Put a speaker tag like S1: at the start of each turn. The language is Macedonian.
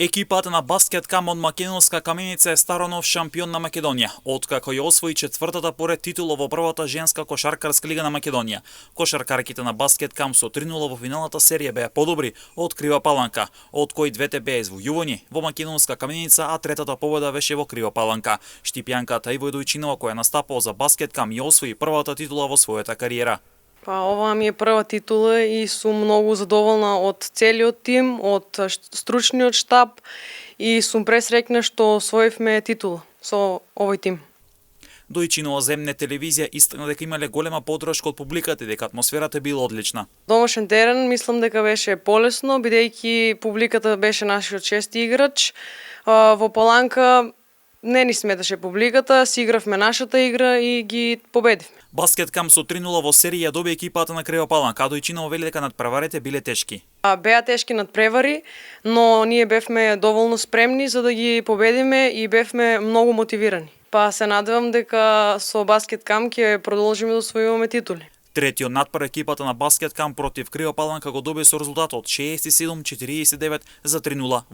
S1: Екипата на баскет кам од Македонска Каменица е старонов шампион на Македонија, откако ја освои четвртата поред титула во првата женска кошаркарска лига на Македонија. Кошаркарките на баскет кам со 3:0 во финалната серија беа подобри од Крива Паланка, од кои двете беа извојувани во Македонска Каменица, а третата победа беше во Крива Паланка. Штипјанката Иво Дојчинова, која настапува за баскет кам, ја освои првата титула во својата кариера.
S2: Ова ми е прва титула и сум многу задоволна од целиот тим, од стручниот штаб и сум пресреќна што освоивме титула со овој тим.
S1: Дојчинова за МН телевизија истакна дека имале голема поддршка од публиката и дека атмосферата била одлична.
S2: Домашен терен мислам дека беше полесно, бидејќи публиката беше нашиот шести играч. Во Паланка не ни сметаше публиката, си игравме нашата игра и ги победивме.
S1: Баскет кам со 3:0 во серија доби екипата на Крива Паланка, а Дојчинова вели дека надпреварите биле тешки.
S2: Беа тешки надпревари, но ние бевме доволно спремни за да ги победиме и бевме многу мотивирани. Се надевам дека со баскет кам ќе продолжиме да освојуваме титули.
S1: Третиот надпрев екипата на баскет кам против Крива Паланка го доби со резултатот 67-49 за 3:0.